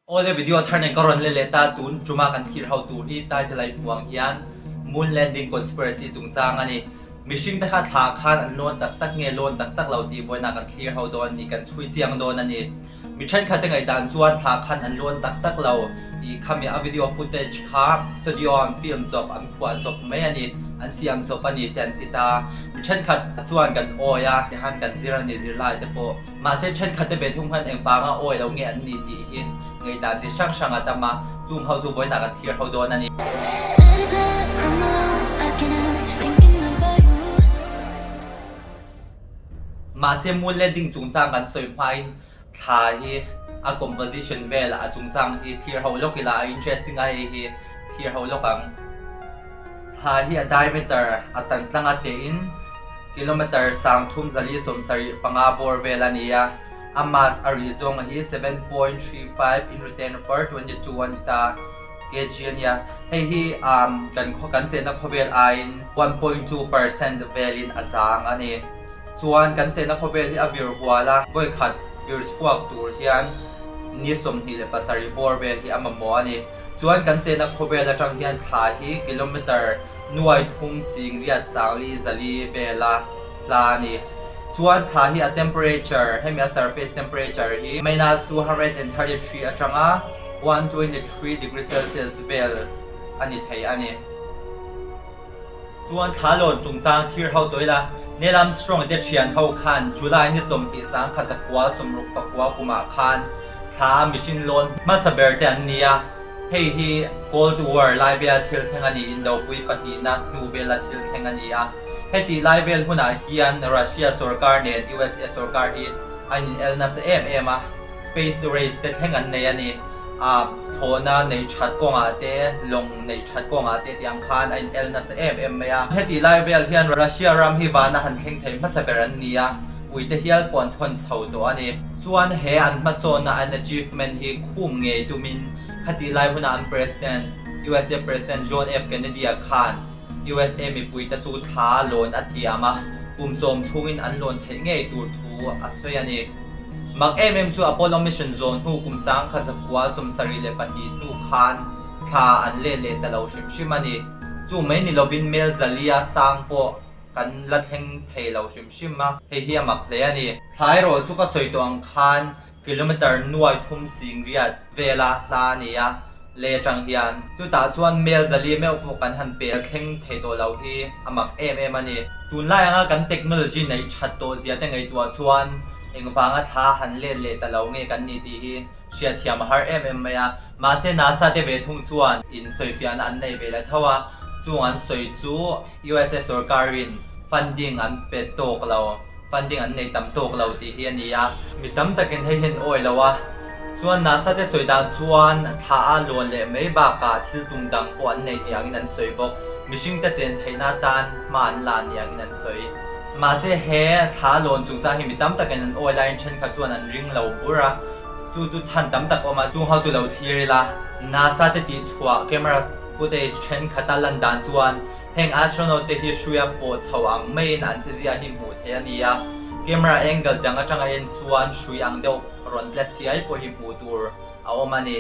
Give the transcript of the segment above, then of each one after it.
Awle video thar nen ka rawn let leh ta, tun tuma kan thlir ho tur hi title a inhmuh ang hian Moon Landing Conspiracy chungchang a ni. Mihring te kha thla khan an lawn tak tak nge lawn tak tak lo tih vawiinah kan thlir ho dawn a ni, kan chhui chiang dawn a ni. Mi thenkhat te ngaihdan chuan thla khan an lawn tak tak lo tih khami a video footage kha studio an film chawp an phuah chawp mai a ni, an siam chawp a ni te an ti ta. Mi thenkhat chuan kan awi a, tihan kan zir a ni zirlai te pawh. Mahse thenkhat te ve thung hian eng vanga awi lo nge an ni tih hi ngaihdan chi hrang hrang a tam a, chung ho chu vawiinah kan thlir ho dawn a ni. Mahse moon landing chungchang kan sawi hmain thla hi a composition vel a chungchang hi thlir ho lawk ila a interesting a hei hi thlir ho lawk ang. Thla hi a diameter a tan tlang a tein kilometre 3475 bawr vel a ni a, a mass a rih zawng hi 7.35 into 10 per 22 a ni ta, kg a nia. Hei hi kan kan chenna khawvel aiin 1.2% velin a zang a ni. Chuan kan chenna khawvel hi a vir hual a, vawi khat vir chhuak tur hian ni 27 bawr vel hi a mamawh a ni. Chuan kan chenna khawvel atang hian thla hi kilometre Nuai thum sing riat sangli zali vela hla a ni. Chuan thla hi a temperature, hemi a surface temperature hi minus 233 atanga 123 degree celsius vel a ni thei a ni. Chuan thla lawn chungchang thlir ho tawh ila, Neil Armstrong te thian ho khan July ni 29, 1969 kumah khan thla a mihring lawn hmasa ber te an ni a. Hei hi Cold War lai vela thil thleng a ni, Indopui pahnihna hnu vela thil thleng a ni a. Hetih lai vel hunah hian Russia sorkar nen USA sorkar hi an inel nasa em em a, space race te thleng an nei a ni. A thlawhna neih that kawngah te, lawng neih that kawngah te tih ang khan a inel nasa em em mai a. Hetih lai vel hian Russia ram hi vana han thleng thei hmasa ber an ni a, ui te hial pawh an thawn chho tawh a ni. Chuan he an hmasawnna an achievement hi khum ngei tumin khatih lai huna an President, usa President John F. Kennedy-a khan usa mipuite chu thla lawn a tiam a, kum sawm chhungin an lawn theih ngei tur thu a sawi a ni. Mak em em chu Apollo mission zawn hnu kum 1972 hnu khan thla an let leh ta lo hrim hrim a ni. Chu mai ni lovin mel zalia sang pawh kan la thleng thei lo hrim hrim a, hei hi a mak hle a ni. Thla erawh chu ka sawi tawh ang khan kilometre nuai thum sing riat vela hla a ni a, lei atang hian. Chutah chuan mel zali meuh pawh kan han pel thleng thei tawh lo hi a mak em em a ni. Tunlai anga kan technology neih that tawh zia te ngaihtuah chuan engvanga thla han let leh ta lo nge kan ni tih hi hriatthiam a har em em mai a. Mahse NASA te ve thung chuan insawifiahna an nei ve la tho a, chung an sawi chu USA sorkarin funding an pe tawk lo, funding an nei tam tawk lo tih hi a ni a. Mi tam takin hei hian awi lo a, chuan NASA te sawi dan chuan thla a lawn leh mai bakah thil tum dang pawh an nei niangin an sawi bawk. Mihring te chen theihna atan hma an la niangin an sawi. Mahse he thla lawn chungchang hi mi tam takin an awi laiin thenkhat chuan an ring lo bur a, chu chu chhan tam tak awm a, chung ho chu lo thlir ila. NASA te tihchhuah camera Footage thenkhat a lan dan chuan heng astronaut te hi hruia pawh chho ang maiin an chezia hi hmuh theih a ni a, camera angle dang atanga en chuan hrui ang deuh rawn tla siai pawh hi hmuh tur a awm a ni.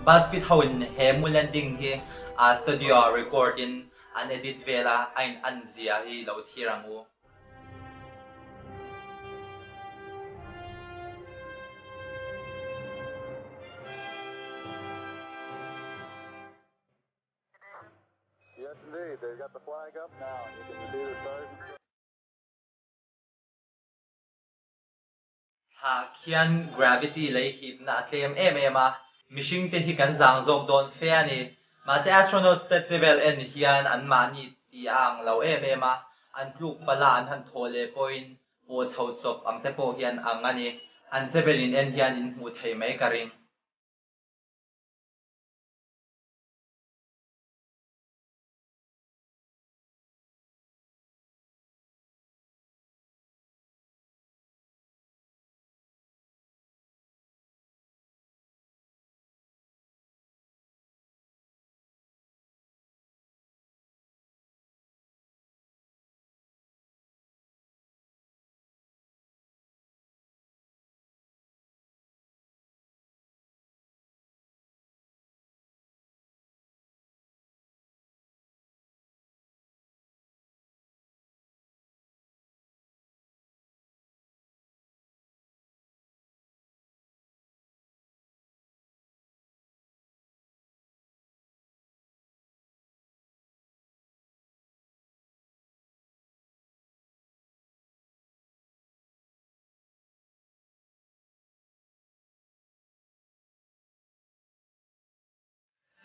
BuzzFeed ho in he moon landing hi a studio ah record in an edit vel a, a in an zia hi lo thlir ang u. Yes indeed, they've got the flag up now and you can see the stars and stripes. Thla khian gravity lei hipna a tlem em em a, mihring te hi kan zang zawk dawn fe a ni. Mahse astronauts te chevel en hian an mahni tih a ang lo em em a, an tluk pala an han thawh leh pawhin pawh chho chawp ang te pawh hian ang a ni. An chevel in en hian in hmuh theih mai ka ring.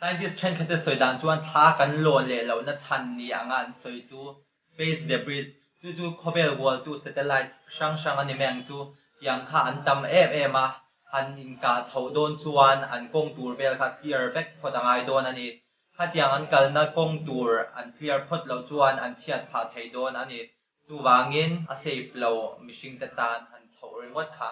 Scientist thenkhatte sawi dan chuan thla kan lawn leh lohna chhan ni anga an sawi chu space debris, chu chu khawvel hualtu satellites hrang hrang a ni mai ang chu, tiang kha an tam em em a, han inkah chhoh dawn chuan an kawng tur vel kha clear vek phawt a ngai dawn a ni. Khatiang an kalna kawng tur an clear phawt loh chuan an chhiat phah thei dawn a ni. Chuvangin a safe lo mihringte tan han chhoh ringawt kha.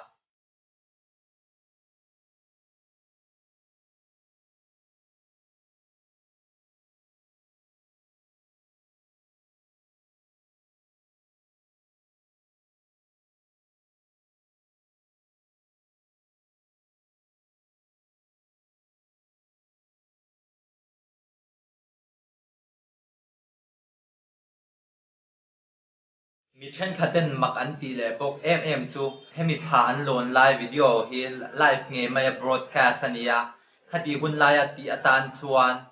Mi thenkhaten mak an tih leh bawk em em chu hemi thla an lawn lai video hi live ngei maia broadcast a ni a, khatih hun laia tih atan chuan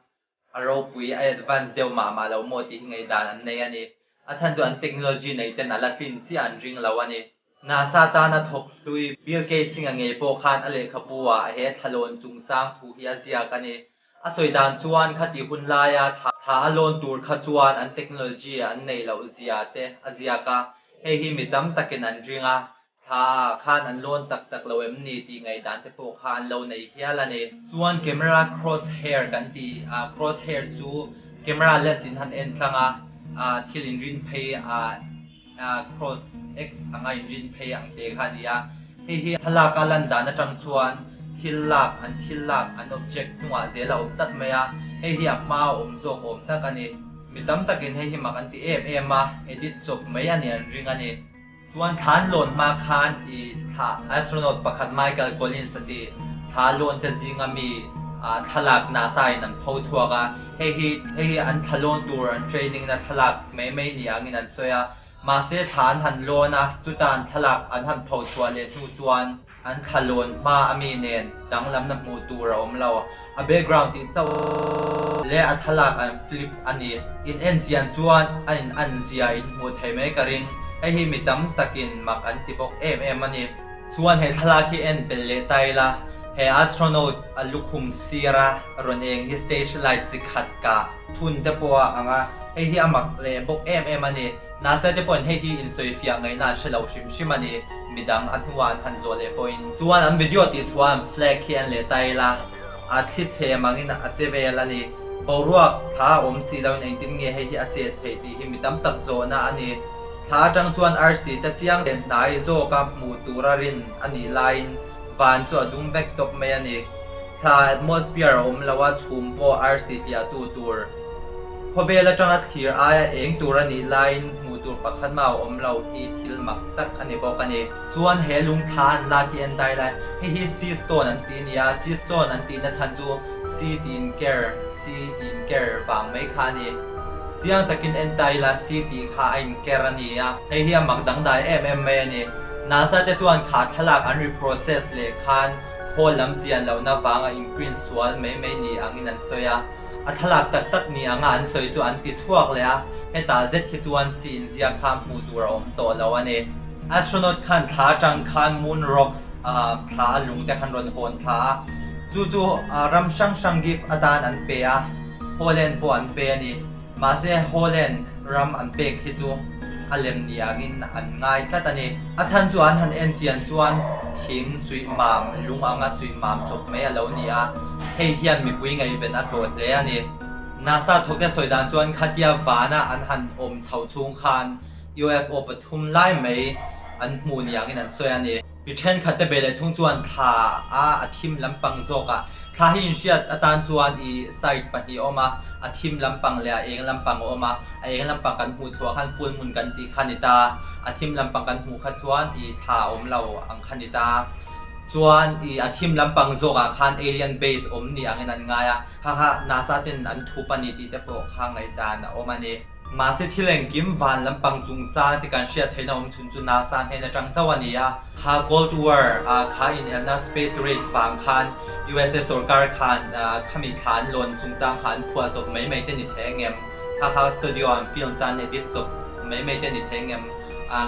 a ropui a advance deuh mah mah lo maw tih hi ngaihdan an nei a ni. A chhan chu an technology nei ten a la tlin chiah an ring lo a ni. NASA tana thawk hlui Bill Casing-a ngei pawh khan a lehkhabu ah he thlalawn chungchang thu hi a ziak a ni. A sawi dan chuan khati hun laia thla a lawn tur kha chuan an technology an neih loh zia te a ziak a, hei hi mi tam takin an ring a, thla ah khan an lawn tak tak lo em ni tih ngaihdan te pawh kha an lo nei hial a ni. Chuan camera cross hair kan tih a, cross hair chu camera lens in han en tlang a, thil in rin phei a, Cross X anga inrin phei ang te kha a ni a. Hei hi thlalak a lan dan atang chuan thil lak an thil lak an object hnungah zel a awm tlat mai a, hei hi a hma a awm zawk awm tak a ni. Mi tam takin hei hi mak an ti em em a, edit chawp mai a ni an ring a ni. Chuan thlan lawn hma khan i thla astronaut pakhat Michael Collins a ti thla lawn te zinga mi thlalak NASA in an pho chhuak a, hei hi hei hi an thla lawn tur an training na thlalak mai mai ni angin an sawi a, mahse thla an han lawn a, chuta an thlalak an han pho chhuah leh hnu chuan an thla lawn hma a mi nen danglamna hmuh tur a awm lo. A background tih chauh leh a thlalak an flip a ni. In en chian chuan a in an zia in hmuh theih mai ka ring. Hei hi mi tam takin mak an ti bawk em em a ni. Chuan he thlalak hi en belh leh ta ila, he astronaut a lukhum sira rawn eng hi stage light chi khat kah thun te pawh a ang a, hei hi a mak leh bawk em em a ni. NASA te pawhin hei hi insawifiah ngaihna an hre lo hrim hrim a ni, midang a hnuah an han zawh leh pawhin. Chuan an video tih chhuah an flag hi en leh ta ila, a thli chhe mangin a che vel a ni. Boruak thla a awm si loin engtin nge hei hi a chet theih tih hi mi tam tak zawhna a ni. Thla atang chuan arsi te chiang leh hnai zawka hmuh tura rin a nih laiin van chu a dum vek tawp mai a ni. Thla atmosphere a awm lo a, chhum pawh arsi hliahtu tur khawvel atanga thlir aia eng tur a nih laiin hmuh tur pakhat mah a awm lo hi thil mak tak a ni bawk a ni. Chuan he lung thla an lak hi en dai lai, hei hi sea stone an ti a ni a, sea stone an tihna chhan chu sea tiin ker, sea tiin ker vang mai kha a ni. Chiang takin en ta ila sea tih kha a inker a ni a, hei hi a mak dangdai em em mai a ni. NASA te chuan kha thlalak an reprocess leh khan Khawl lam chian lohna vanga imprint sual mai mai ni angin an sawi a, a thlalak tak tak ni anga an sawi chu an ti chhuak leh a, hetah zet hi chuan si inziak kha hmuh tur a awm tawh lo a ni. Astronaut khan thla atang khan moon rocks thla a lung te khan rawn hawn thla a, chu chu ram hrang hrang gift atan an pe a, Holland pawh an pe a ni. Mahse Holland ram an pek hi chu a lem ni angin an ngai tlat a ni. A chhan chu an han en chian chuan thing suih mam, lung anga suih mam chawp mai a lo ni a, hei hian mipui ngaihven a hlawh hle a ni. NASA thawkte sawi dan chuan khatia vana an han awm chhoh chhung khan UFO pathum lai mai an hmuh ni angin an sawi a ni. Mi thenkhat te be leh thung chuan thla a a thim lampang zawk a, thla hi inhriat atan chuan i side pahnih a awm a, a thim lampang leh a eng lampang a awm a, a eng lampang kan hmuh chhuah khan full moon kan tih kha ni ta, a thim lampang kan hmuh kha chuan i thla a awm lo ang kha ni ta. Chuan i a thim lampang zawk ah khan alien base awm ni angin an ngai a, kha kha NASA ten an thup a ni tih te pawh kha ngaihdan a awm a ni. Mahse thil engkim van lampang chungchang te kan hriat theihna awm chhun chu NASA hnen atang chauh a ni a. Kha Cold War ah kha inelna space race vang khan USA sorkar khan khami thla an lawn chungchang kha an phuah chawp mai mai te ni thei angem? Kha kha studio an film tan edit chawp mai mai te ni thei angem?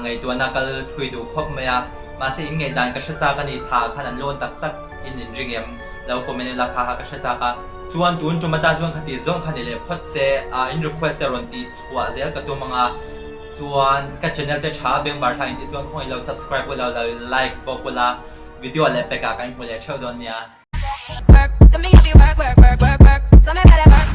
Ngaihtuahna kal thui duh khawp mai a. Mahse in ngaihdan ka hre chak a ni, thla khan an lawn tak tak in inring em? Lo comment ila kha kha ka hre chak a. Chuan tun tum atan chuan khati zawng kha ni leh phawt se a in request te rawn tih chhuah zel ka tum anga chuan ka channel te tha beng bar thlak in tih chuan khawngaih lo subscribe ula lo like bawk ula video leh pekah kan hmu leh theuh dawn nia. Work, tell me if you work, work, work, work, work. Tell me about it, work.